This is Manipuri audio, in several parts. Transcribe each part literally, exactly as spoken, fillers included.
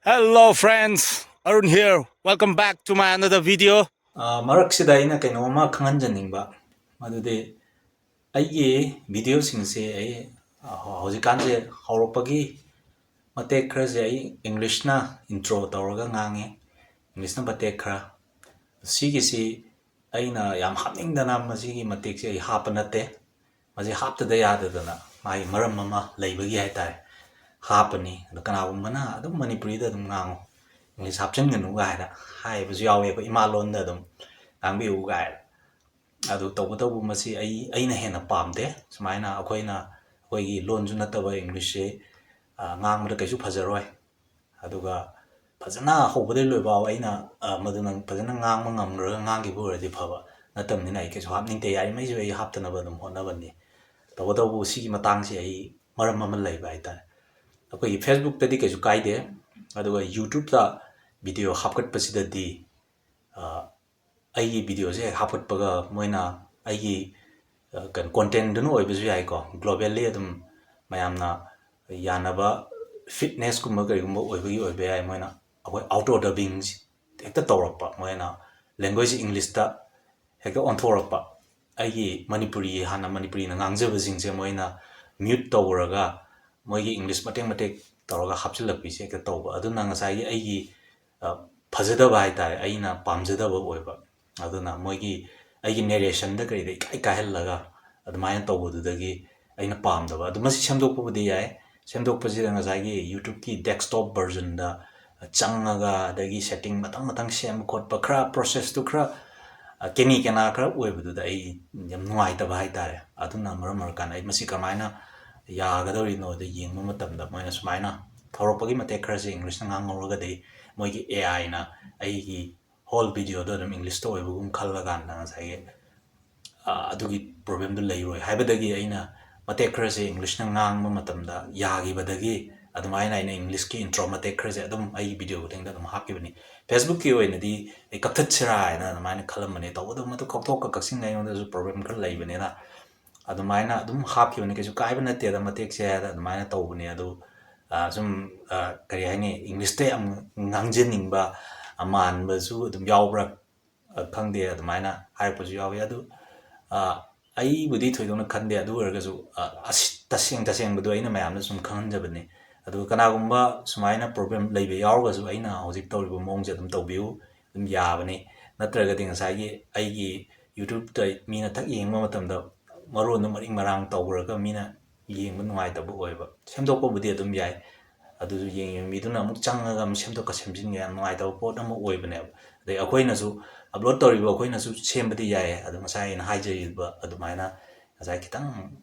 Hello friends, Arun here. Welcome back to my another video. ꯑ, ꯃꯔꯛꯁꯤꯗ ꯑꯩꯅ ꯀꯩꯅꯣꯝꯃ ꯈꯪꯍꯟꯖꯅꯤꯡꯕ, ꯃꯗꯨꯗꯤ ꯑꯩꯒꯤ ꯚꯤꯗꯤꯑꯣꯁꯤꯡꯁꯦ ꯑꯩ, ꯑ, ꯍꯧꯖꯤꯛꯀꯥꯟꯁꯦ ꯍꯧꯔꯛꯄꯒꯤ ꯃꯇꯦꯛ ꯈꯔꯁꯦ ꯑꯩ ꯏꯪꯂꯤꯁꯅ ꯏꯟꯇ꯭ꯔꯣ ꯇꯧꯔꯒ ꯉꯥꯡꯉꯦ, ꯏꯪꯂꯤꯁꯅ ꯃꯇꯦꯛ ꯈꯔ꯫ ꯁꯤꯒꯤꯁꯤ ꯑꯩꯅ ꯌꯥꯝ ꯍꯥꯞꯅꯤꯡꯗꯅ ꯃꯁꯤꯒꯤ ꯃꯇꯦꯛꯁꯦ ꯑꯩ ꯍꯥꯞꯄ ꯅꯠꯇꯦ, ꯃꯁꯤ ꯍꯥꯞꯇꯗ ꯌꯥꯗꯗꯅ ꯃꯥꯒꯤ ꯃꯔꯝ ꯑꯃ ꯂꯩꯕꯒꯤ ꯍꯥꯏꯇꯥꯔꯦ ꯍꯥꯞꯄꯅꯤ꯫ ꯑꯗꯣ ꯀꯅꯥꯒꯨꯝꯕꯅ ꯑꯗꯨꯝ ꯃꯅꯤꯄꯨꯔꯤꯗ ꯑꯗꯨꯝ ꯉꯥꯡꯉꯨ, ꯏꯪꯂꯤꯁ ꯍꯥꯞꯆꯤꯟꯒꯅꯨ ꯀꯥꯏꯅ ꯍꯥꯏꯕꯁꯨ ꯌꯥꯎꯋꯦ, ꯑꯩꯈꯣꯏ ꯏꯃꯥ ꯂꯣꯟꯗ ꯑꯗꯨꯝ ꯉꯥꯡꯕꯤꯌꯨ ꯀꯥꯏꯅ꯫ ꯑꯗꯨ ꯇꯧꯕꯇꯕꯨ ꯃꯁꯤ ꯑꯩ, ꯑꯩꯅ ꯍꯦꯟꯅ ꯄꯥꯝꯗꯦ꯫ ꯁꯨꯃꯥꯏꯅ ꯑꯩꯈꯣꯏꯅ, ꯑꯩꯈꯣꯏꯒꯤ ꯂꯣꯟꯁꯨ ꯅꯠꯇꯕ ꯏꯪꯂꯤꯁꯁꯦ, ꯑ, ꯉꯥꯡꯕꯗ ꯀꯩꯁꯨ ꯐꯖꯔꯣꯏ꯫ ꯑꯗꯨꯒ ꯐꯖꯅ ꯍꯧꯕꯗꯩ ꯂꯣꯏꯐꯥꯎ ꯑꯩꯅ, ꯑ, ꯃꯗꯨ ꯅꯪ ꯐꯖꯅ ꯉꯥꯡꯕ ꯉꯝꯈ꯭ꯔꯒ ꯉꯥꯡꯈꯤꯕ ꯑꯣꯏꯔꯗꯤ ꯐꯕ, ꯅꯠꯇꯕꯅꯤꯅ ꯑꯩ ꯀꯩꯁꯨ ꯍꯥꯞꯅꯤꯡꯗꯦ꯫ ꯌꯥꯔꯤꯉꯩꯁꯨ ꯑꯩ ꯍꯥꯞꯇꯅꯕ ꯑꯗꯨꯝ ꯍꯣꯠꯅꯕꯅꯤ꯫ ꯇꯧꯕꯇꯕꯨ ꯁꯤꯒꯤ ꯃꯇꯥꯡꯁꯦ ꯑꯩ ꯃꯔꯝ ꯑꯃ ꯂꯩꯕ ꯍꯥꯏꯇꯥꯔꯦ꯫ ꯑꯩꯈꯣꯏꯒꯤ ꯐꯦꯁꯕꯨꯛꯇꯗꯤ ꯀꯩꯁꯨ ꯀꯥꯏꯗꯦ, ꯑꯗꯨꯒ ꯌꯨꯇ꯭ꯌꯨꯕꯇ ꯚꯤꯗꯤꯑꯣ ꯍꯥꯞꯀꯠꯄꯁꯤꯗꯗꯤ, ꯑ, ꯑꯩꯒꯤ ꯚꯤꯗꯤꯑꯣꯁꯦ ꯍꯦꯛ ꯍꯥꯞꯀꯠꯄꯒ ꯃꯣꯏꯅ ꯑꯩꯒꯤ, ꯑ, ꯀꯩꯅꯣ, ꯀꯣꯟꯇꯦꯟꯗꯨꯅ ꯑꯣꯏꯕꯁꯨ ꯌꯥꯏꯀꯣ, ꯒ꯭ꯂꯣꯕꯦꯜꯂꯤ ꯑꯗꯨꯝ ꯃꯌꯥꯝꯅ ꯌꯥꯅꯕ ꯐꯤꯠꯅꯦꯁꯀꯨꯝꯕ ꯀꯔꯤꯒꯨꯝꯕ ꯑꯣꯏꯕꯒꯤ ꯑꯣꯏꯕ ꯌꯥꯏ, ꯃꯣꯏꯅ ꯑꯩꯈꯣꯏ ꯑꯣꯇꯣ ꯗꯕꯤꯡꯁꯤ ꯍꯦꯛꯇ ꯇꯧꯔꯛꯄ, ꯃꯣꯏꯅ ꯂꯦꯡꯒ꯭ꯋꯦꯖ ꯏꯪꯂꯤꯁꯇ ꯍꯦꯛꯇ ꯑꯣꯟꯊꯣꯔꯛꯄ꯫ ꯑꯩꯒꯤ ꯃꯅꯤꯄꯨꯔꯤ, ꯍꯥꯟꯅ ꯃꯅꯤꯄꯨꯔꯤꯅ ꯉꯥꯡꯖꯕꯁꯤꯡꯁꯦ ꯃꯣꯏꯅ ꯃ꯭ꯌꯨꯠ ꯇꯧꯔꯒ ꯃꯣꯏꯒꯤ ꯏꯪꯂꯤꯁ ꯃꯇꯦꯛ ꯃꯇꯦꯛ ꯇꯧꯔꯒ ꯍꯥꯞꯆꯤꯜꯂꯛꯄꯤꯁꯦ ꯍꯦꯛꯇ ꯇꯧꯕ꯫ ꯑꯗꯨꯅ ꯉꯁꯥꯏꯒꯤ ꯑꯩꯒꯤ, ꯑ, ꯐꯖꯗꯕ ꯍꯥꯏꯇꯥꯔꯦ, ꯑꯩꯅ ꯄꯥꯝꯖꯗꯕ ꯑꯣꯏꯕ꯫ ꯑꯗꯨꯅ ꯃꯣꯏꯒꯤ, ꯑꯩꯒꯤ ꯅꯦꯔꯦꯁꯟꯗ ꯀꯔꯤꯗ ꯏꯀꯥꯏ ꯀꯥꯏꯍꯜꯂꯒ ꯑꯗꯨꯃꯥꯏꯅ ꯇꯧꯕꯗꯨꯗꯒꯤ ꯑꯩꯅ ꯄꯥꯝꯗꯕ꯫ ꯑꯗꯨ ꯃꯁꯤ ꯁꯦꯝꯗꯣꯛꯄꯕꯨꯗꯤ ꯌꯥꯏ꯫ ꯁꯦꯝꯗꯣꯛꯄꯁꯤꯗ ꯉꯁꯥꯏꯒꯤ ꯌꯨꯇ꯭ꯌꯨꯕꯀꯤ ꯗꯦꯁꯛꯇꯣꯞ ꯚꯔꯖꯟꯗ ꯆꯪꯉꯒ, ꯑꯗꯒꯤ ꯁꯦꯠꯇꯤꯡ ꯃꯊꯪ ꯃꯊꯪ ꯁꯦꯝꯕ ꯈꯣꯠꯄ, ꯈꯔ ꯄ꯭ꯔꯣꯁꯦꯁꯇꯨ ꯈꯔ, ꯑ, ꯀꯦꯅꯤ ꯀꯦꯅꯥ ꯈꯔ ꯑꯣꯏꯕꯗꯨꯗ ꯑꯩ ꯌꯥꯝ ꯅꯨꯡꯉꯥꯏꯇꯕ ꯍꯥꯏꯇꯥꯔꯦ꯫ ꯑꯗꯨꯅ ꯃꯔꯝ ꯑꯣꯏꯔꯀꯥꯟꯗ ꯑꯩ ꯃꯁꯤ ꯀꯃꯥꯏꯅ ꯌꯥꯒꯗꯧꯔꯤꯅꯣꯗ ꯌꯦꯡꯕ ꯃꯇꯝꯗ ꯃꯣꯏꯅ ꯁꯨꯃꯥꯏꯅ ꯊꯧꯔꯛꯄꯒꯤ ꯃꯇꯦꯛ ꯈꯔꯁꯦ ꯏꯪꯂꯤꯁꯇ ꯉꯥꯡꯍꯧꯔꯒꯗꯤ ꯃꯣꯏꯒꯤ ꯑꯦ ꯑꯥꯏꯅ ꯑꯩꯒꯤ ꯍꯣꯜ ꯚꯤꯗꯤꯑꯣꯗꯣ ꯑꯗꯨꯝ ꯏꯪꯂꯤꯁꯇ ꯑꯣꯏꯕꯒꯨꯝ ꯈꯜꯂꯀꯥꯟꯗ ꯉꯁꯥꯏꯒꯤ, ꯑ, ꯑꯗꯨꯒꯤ ꯄ꯭ꯔꯣꯕ꯭ꯂꯦꯝꯗꯨ ꯂꯩꯔꯣꯏ ꯍꯥꯏꯕꯗꯒꯤ ꯑꯩꯅ ꯃꯇꯦꯛ ꯈꯔꯁꯦ ꯏꯪꯂꯤꯁꯅ ꯉꯥꯡꯕ ꯃꯇꯝꯗ ꯌꯥꯈꯤꯕꯗꯒꯤ ꯑꯗꯨꯃꯥꯏꯅ ꯑꯩꯅ ꯏꯪꯂꯤꯁꯀꯤ ꯏꯟꯇ꯭ꯔꯣ ꯃꯇꯦꯛ ꯈꯔꯁꯦ ꯑꯗꯨꯝ ꯑꯩꯒꯤ ꯚꯤꯗꯤꯑꯣ ꯈꯨꯗꯤꯡꯗ ꯑꯗꯨꯝ ꯍꯥꯞꯈꯤꯕꯅꯤ꯫ ꯐꯦꯁꯕꯨꯛꯀꯤ ꯑꯣꯏꯅꯗꯤ ꯑꯩ ꯀꯛꯊꯠꯁꯤꯔꯥ ꯍꯥꯏꯅ ꯑꯗꯨꯃꯥꯏꯅ ꯈꯜꯂꯝꯕꯅꯦ, ꯇꯧꯕꯇꯕꯨ ꯃꯗꯨ ꯀꯛꯊꯣꯛꯀ ꯀꯛꯁꯤꯟꯒ ꯑꯩꯉꯣꯟꯗꯁꯨ ꯄ꯭ꯔꯣꯕ꯭ꯂꯦꯝ ꯈꯔ ꯂꯩꯕꯅꯤꯅ ꯑꯗꯨꯃꯥꯏꯅ ꯑꯗꯨꯝ ꯍꯥꯞꯈꯤꯕꯅꯤ꯫ ꯀꯩꯁꯨ ꯀꯥꯏꯕ ꯅꯠꯇꯦꯗ ꯃꯇꯦꯛꯁꯦ ꯍꯥꯏꯅ ꯑꯗꯨꯃꯥꯏꯅ ꯇꯧꯕꯅꯦ꯫ ꯑꯗꯨ ꯑ, ꯁꯨꯝ, ꯑ, ꯀꯔꯤ ꯍꯥꯏꯅꯤ, ꯏꯪꯂꯤꯁꯇ ꯌꯥꯝ ꯉꯥꯡꯖꯅꯤꯡꯕ, ꯑ, ꯃꯥꯟꯕꯁꯨ ꯑꯗꯨꯝ ꯌꯥꯎꯕ꯭ꯔꯥ, ꯑ, ꯈꯪꯗꯦ, ꯑꯗꯨꯃꯥꯏꯅ ꯍꯥꯏꯔꯛꯄꯁꯨ ꯌꯥꯎꯏ꯫ ꯑꯗꯨ, ꯑ, ꯑꯩꯕꯨꯗꯤ ꯊꯣꯏꯗꯣꯛꯅ ꯈꯟꯗꯦ, ꯑꯗꯨ ꯑꯣꯏꯔꯒꯁꯨ, ꯑ, ꯑꯁ-, ꯇꯁꯦꯡ ꯇꯁꯦꯡꯕꯗꯣ ꯑꯩꯅ ꯃꯌꯥꯝꯗ ꯁꯨꯝ ꯈꯪꯍꯟꯖꯕꯅꯤ꯫ ꯑꯗꯨ ꯀꯅꯥꯒꯨꯝꯕ ꯁꯨꯃꯥꯏꯅ problem ꯂꯩꯕ ꯌꯥꯎꯔꯒꯁꯨ ꯑꯩꯅ ꯍꯧꯖꯤꯛ ꯇꯧꯔꯤꯕ ꯃꯑꯣꯡꯁꯦ ꯑꯗꯨꯝ ꯇꯧꯕꯤꯌꯨ, ꯑꯗꯨꯝ ꯌꯥꯕꯅꯤ꯫ ꯅꯠꯇ꯭ꯔꯒꯗꯤ ꯉꯁꯥꯏꯒꯤ ꯑꯩꯒꯤ YouTube-ꯇ ꯃꯤꯅ ꯊꯛ ꯌꯦꯡꯕ ꯃꯇꯝꯗ ꯃꯔꯣꯟꯗꯣ ꯃꯔꯤꯡ ꯃꯔꯥꯡ ꯇꯧꯈ꯭ꯔꯒ ꯃꯤꯅ ꯌꯦꯡꯕ ꯅꯨꯡꯉꯥꯏꯇꯕ ꯑꯣꯏꯕ꯫ ꯁꯦꯝꯗꯣꯛꯄꯕꯨꯗꯤ ꯑꯗꯨꯝ ꯌꯥꯏ, ꯑꯗꯨꯁꯨ ꯌꯦꯡꯉꯤꯕ ꯃꯤꯗꯨꯅ ꯑꯃꯨꯛ ꯆꯪꯉꯒ ꯑꯃꯨꯛ ꯁꯦꯝꯗꯣꯛꯀ ꯁꯦꯝꯖꯤꯟꯒ ꯌꯥꯝ ꯅꯨꯡꯉꯥꯏꯇꯕ ꯄꯣꯠ ꯑꯃ ꯑꯣꯏꯕꯅꯦꯕ꯫ ꯑꯗꯩ ꯑꯩꯈꯣꯏꯅꯁꯨ, upload ꯇꯧꯔꯤꯕ ꯑꯩꯈꯣꯏꯅꯁꯨ ꯁꯦꯝꯕꯗꯤ ꯌꯥꯏꯌꯦ, ꯑꯗꯣ ꯉꯁꯥꯏ ꯑꯩꯅ ꯍꯥꯏꯖꯔꯤꯕ ꯑꯗꯨꯃꯥꯏꯅ ꯉꯁꯥꯏ ꯈꯤꯇꯪ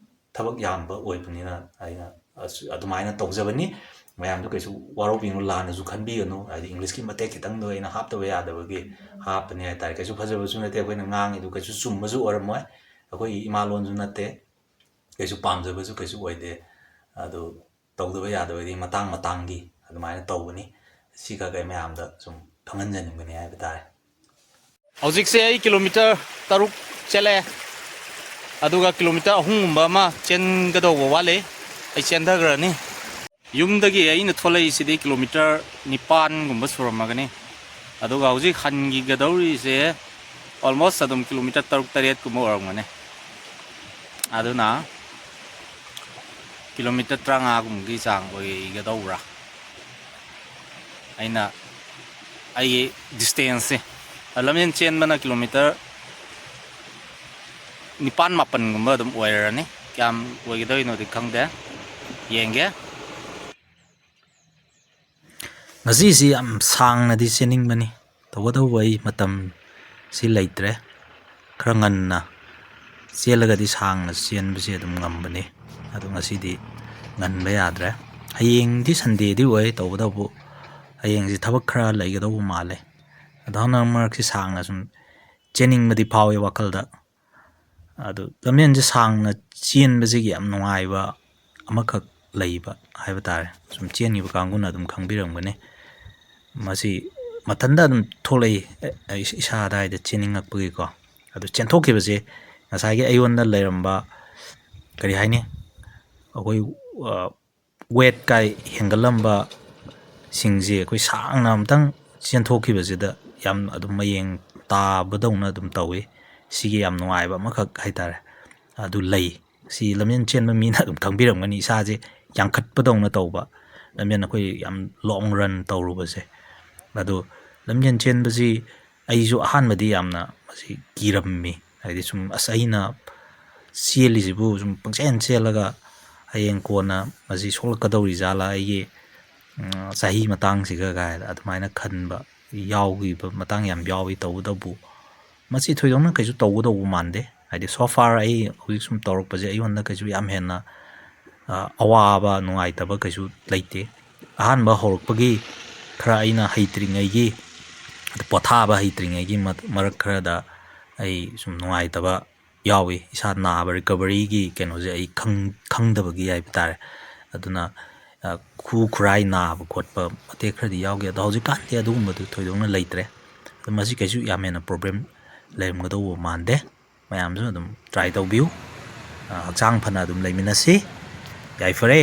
ꯊꯕꯛ ꯌꯥꯝꯕ ꯑꯣꯏꯕꯅꯤꯅ ꯑꯩꯅ ꯑꯁ-, ꯑꯗꯨꯃꯥꯏꯅ ꯇꯧꯖꯕꯅꯤ꯫ ꯃꯌꯥꯝꯗꯨ ꯀꯩꯁꯨ ꯋꯥꯔꯧꯕꯤꯒꯅꯨ, ꯂꯥꯟꯅꯁꯨ ꯈꯟꯕꯤꯒꯅꯨ꯫ ꯍꯥꯏꯗꯤ English-ꯀꯤ ꯃꯇꯦꯛ ꯈꯤꯇꯪꯗꯣ ꯑꯩꯅ ꯍꯥꯞꯇꯕ ꯌꯥꯗꯕꯒꯤ ꯍꯥꯞꯄꯅꯤ ꯍꯥꯏꯇꯥꯔꯦ꯫ ꯀꯩꯁꯨ ꯐꯖꯕꯁꯨ ꯅꯠꯇꯦ ꯑꯩꯈꯣꯏꯅ ꯉꯥꯡꯉꯤꯗꯨ, ꯀꯩꯁꯨ ꯆꯨꯝꯕꯁꯨ ꯑꯣꯏꯔꯝꯃꯣꯏ, ꯑꯩꯈꯣꯏꯒꯤ ꯏꯃꯥ ꯂꯣꯟꯁꯨ ꯅꯠꯇꯦ, ꯀꯩꯁꯨ ꯄꯥꯝꯖꯕꯁꯨ ꯀꯩꯁꯨ ꯑꯣꯏꯗꯦ꯫ ꯑꯗꯨ ꯇꯧꯗꯕ ꯌꯥꯗꯕꯗꯤ ꯃꯇꯥꯡ ꯃꯇꯥꯡꯒꯤ ꯑꯗꯨꯃꯥꯏꯅ ꯇꯧꯕꯅꯤ꯫ ꯁꯤ ꯈꯛ ꯑꯩ ꯃꯌꯥꯝꯗ ꯁꯨꯝ ꯈꯪꯍꯟꯖꯅꯤꯡꯕꯅꯤ ꯍꯥꯏꯕ ꯇꯥꯔꯦ꯫ ꯍꯧꯖꯤꯛꯁꯦ ꯑꯩ kilometre ꯇꯔꯨꯛ ꯆꯦꯜꯂꯦ, ꯑꯗꯨꯒ kilometre ꯑꯍꯨꯝꯒꯨꯝꯕ ꯑꯃ ꯆꯦꯟꯒꯗꯧꯕ ꯋꯥꯠꯂꯤ꯫ ꯑꯩ ꯆꯦꯟꯊꯈ꯭ꯔꯅꯤ꯫ ꯌꯨꯝꯗꯒꯤ ꯑꯩꯅ ꯊꯣꯛꯂꯛꯏꯁꯤꯗꯤ kilometre ꯅꯤꯄꯥꯟꯒꯨꯝꯕ ꯁꯨꯔꯝꯃꯒꯅꯤ, ꯑꯗꯨꯒ ꯍꯧꯖꯤꯛ ꯍꯟꯈꯤꯒꯗꯧꯔꯤꯁꯦ almost ꯑꯗꯨꯝ kilometre ꯇꯔꯨꯛ ꯇꯔꯦꯠꯀꯨꯝꯕ ꯑꯣꯏꯔꯝꯒꯅꯤ꯫ ꯑꯗꯨꯅ kilometre ꯇꯔꯥꯃꯉꯥꯒꯨꯝꯕꯒꯤ ꯆꯥꯡ ꯑꯣꯏꯒꯗꯧꯕ꯭ꯔꯥ, ꯑꯩꯅ, ꯑꯩꯒꯤ distance-ꯁꯦ꯫ ꯂꯝꯖꯦꯟ ꯆꯦꯟꯕꯅ kilometre ꯅꯤꯄꯥꯟ ꯃꯥꯄꯟꯒꯨꯝꯕ ꯑꯗꯨꯝ ꯑꯣꯏꯔꯅꯤ꯫ ꯀꯌꯥꯝ ꯑꯣꯏꯒꯗꯣꯏꯅꯣꯗꯤ ꯈꯪꯗꯦ, ꯌꯦꯡꯒꯦ꯫ ꯉꯁꯤꯁꯤ ꯌꯥꯝ ꯁꯥꯡꯅꯗꯤ ꯆꯦꯟꯅꯤꯡꯕꯅꯤ, ꯇꯧꯕꯇꯕꯨ ꯑꯩ ꯃꯇꯝꯁꯤ ꯂꯩꯇ꯭ꯔꯦ꯫ ꯈꯔ ꯉꯟꯅ ꯆꯦꯜꯂꯒꯗꯤ ꯁꯥꯡꯅ ꯆꯦꯟꯕꯁꯤ ꯑꯗꯨꯝ ꯉꯝꯕꯅꯤ, ꯑꯗꯣ ꯉꯁꯤꯗꯤ ꯉꯟꯕ ꯌꯥꯗ꯭ꯔꯦ꯫ ꯍꯌꯦꯡꯗꯤ Sunday-ꯗꯤ ꯑꯣꯏ, ꯇꯧꯕꯇꯕꯨ ꯍꯌꯦꯡꯁꯤ ꯊꯕꯛ ꯈꯔ ꯂꯩꯒꯗꯧꯕ ꯃꯥꯜꯂꯦ꯫ ꯑꯗꯣ ꯍꯟꯗꯛ ꯃꯔꯛꯁꯤ ꯁꯥꯡꯅ ꯁꯨꯝ ꯆꯦꯟꯅꯤꯡꯕꯗꯤ ꯐꯥꯎꯏ ꯋꯥꯈꯜꯗ꯫ ꯑꯗꯨ ꯂꯝꯖꯦꯟꯁꯦ ꯁꯥꯡꯅ ꯆꯦꯟꯕꯁꯤꯒꯤ ꯌꯥꯝ ꯅꯨꯡꯉꯥꯏꯕ ꯑꯃꯈꯛ ꯂꯩꯕ ꯍꯥꯏꯕ ꯇꯥꯔꯦ, ꯁꯨꯝ ꯆꯦꯟꯈꯤꯕ ꯀꯥꯡꯕꯨꯅ ꯑꯗꯨꯝ ꯈꯪꯕꯤꯔꯝꯒꯅꯤ꯫ ꯃꯁꯤ ꯃꯊꯟꯇ ꯑꯗꯨꯝ ꯊꯣꯛꯂꯛꯏ, ꯑ, ꯏꯁꯥ ꯑꯗꯥꯏꯗ ꯆꯦꯟꯅꯤꯡꯉꯛꯄꯒꯤꯀꯣ꯫ ꯑꯗꯨ ꯆꯦꯟꯊꯣꯛꯈꯤꯕꯁꯦ ꯉꯁꯥꯏꯒꯤ ꯑꯩꯉꯣꯟꯗ ꯂꯩꯔꯝꯕ, ꯀꯔꯤ ꯍꯥꯏꯅꯤ, ꯑꯩꯈꯣꯏ, ꯑ, ꯋꯦꯠ ꯀꯥꯏ ꯍꯦꯟꯒꯠꯂꯝꯕꯁꯤꯡꯁꯦ ꯑꯩꯈꯣꯏ ꯁꯥꯡꯅ ꯑꯃꯨꯛꯇꯪ ꯆꯦꯟꯊꯣꯛꯈꯤꯕꯁꯤꯗ ꯌꯥꯝ ꯑꯗꯨꯝ ꯃꯌꯦꯡ ꯇꯥꯕꯗꯧꯅ ꯑꯗꯨꯝ ꯇꯧꯏ꯫ ꯁꯤꯒꯤ ꯌꯥꯝ ꯅꯨꯡꯉꯥꯏꯕ ꯑꯃꯈꯛ ꯍꯥꯏꯇꯥꯔꯦ, ꯑꯗꯨ ꯂꯩ꯫ ꯁꯤ ꯂꯝꯖꯦꯟ ꯆꯦꯟꯕ ꯃꯤꯅ ꯑꯗꯨꯝ ꯈꯪꯕꯤꯔꯝꯒꯅꯤ, ꯏꯁꯥꯁꯦ ꯌꯥꯡꯈꯠꯄꯗꯧꯅ ꯇꯧꯕ, ꯂꯝꯖꯦꯟ ꯑꯩꯈꯣꯏ ꯌꯥꯝ ꯂꯣꯡ ꯔꯟ ꯇꯧꯔꯨꯕꯁꯦ꯫ ꯑꯗꯣ ꯂꯝꯖꯦꯟ ꯆꯦꯟꯕꯁꯤ ꯑꯩꯁꯨ ꯑꯍꯥꯟꯕꯗꯤ ꯌꯥꯝꯅ ꯃꯁꯤ ꯀꯤꯔꯝꯃꯤ, ꯍꯥꯏꯗꯤ ꯁꯨꯝ, "ꯑꯁ, ꯑꯩꯅ ꯆꯦꯜꯂꯤꯁꯤꯕꯨ ꯁꯨꯝ ꯄꯪꯆꯦꯟ ꯆꯦꯜꯂꯒ ꯍꯌꯦꯡ ꯀꯣꯟꯅ ꯃꯁꯤ ꯁꯣꯛꯂꯛꯀꯗꯧꯔꯤ ꯖꯥꯠꯂꯥ ꯑꯩꯒꯤ, ꯎꯝ, ꯆꯍꯤ ꯃꯇꯥꯡꯁꯤꯒ?" ꯀꯥꯏꯅ ꯑꯗꯨꯃꯥꯏꯅ ꯈꯟꯕ ꯌꯥꯎꯈꯤꯕ ꯃꯇꯥꯡ ꯌꯥꯝ ꯌꯥꯎꯏ꯫ ꯇꯧꯕꯇꯕꯨ ꯃꯁꯤ ꯊꯣꯏꯗꯣꯛꯅ ꯀꯩꯁꯨ ꯇꯧꯒꯗꯧꯕ ꯃꯥꯟꯗꯦ꯫ ꯍꯥꯏꯗꯤ, so far ꯑꯩ ꯍꯧꯖꯤꯛ ꯁꯨꯝ ꯇꯧꯔꯛꯄꯁꯦ ꯑꯩꯉꯣꯟꯗ ꯀꯩꯁꯨ ꯌꯥꯝ ꯍꯦꯟꯅ, ꯑ, ꯑꯋꯥꯕ, ꯅꯨꯡꯉꯥꯏꯇꯕ ꯀꯩꯁꯨ ꯂꯩꯇꯦ꯫ ꯑꯍꯥꯟꯕ ꯍꯧꯔꯛꯄꯒꯤ ꯈꯔ ꯑꯩꯅ ꯍꯩꯇ꯭ꯔꯤꯉꯩꯒꯤ ꯄꯣꯊꯥꯕ ꯍꯩꯇ꯭ꯔꯤꯉꯩꯒꯤ ꯃ-, ꯃꯔꯛ ꯈꯔꯗ ꯑꯩ ꯁꯨꯝ ꯅꯨꯡꯉꯥꯏꯇꯕ ꯌꯥꯎꯏ꯫ ꯏꯁꯥ ꯅꯥꯕ, ꯔꯤꯀꯕꯔꯤꯒꯤ ꯀꯩꯅꯣꯁꯦ ꯑꯩ ꯈꯪ-, ꯈꯪꯗꯕꯒꯤ ꯍꯥꯏꯕ ꯇꯥꯔꯦ꯫ ꯑꯗꯨꯅ, ꯑ, ꯈꯨ ꯈꯨꯔꯥꯏ ꯅꯥꯕ ꯈꯣꯠꯄ ꯃꯇꯦꯛ ꯈꯔꯗꯤ ꯌꯥꯎꯈꯤ꯫ ꯑꯗꯣ ꯍꯧꯖꯤꯛꯀꯥꯟꯗꯤ ꯑꯗꯨꯒꯨꯝꯕꯗꯨ ꯊꯣꯏꯗꯣꯛꯅ ꯂꯩꯇ꯭ꯔꯦ꯫ ꯑꯗꯣ ꯃꯁꯤ ꯀꯩꯁꯨ ꯌꯥꯝ ꯍꯦꯟꯅ ꯄ꯭ꯔꯣꯕ꯭ꯂꯦꯝ ꯂꯩꯔꯝꯒꯗꯧꯕ ꯃꯥꯟꯗꯦ꯫ ꯃꯌꯥꯝꯁꯨ ꯑꯗꯨꯝ ꯇ꯭ꯔꯥꯏ ꯇꯧꯕꯤꯌꯨ꯫ ꯑ, ꯍꯛꯆꯥꯡ ꯐꯅ ꯑꯗꯨꯝ ꯂꯩꯃꯤꯟꯅꯁꯤ꯫ ꯌꯥꯏꯐꯔꯦ꯫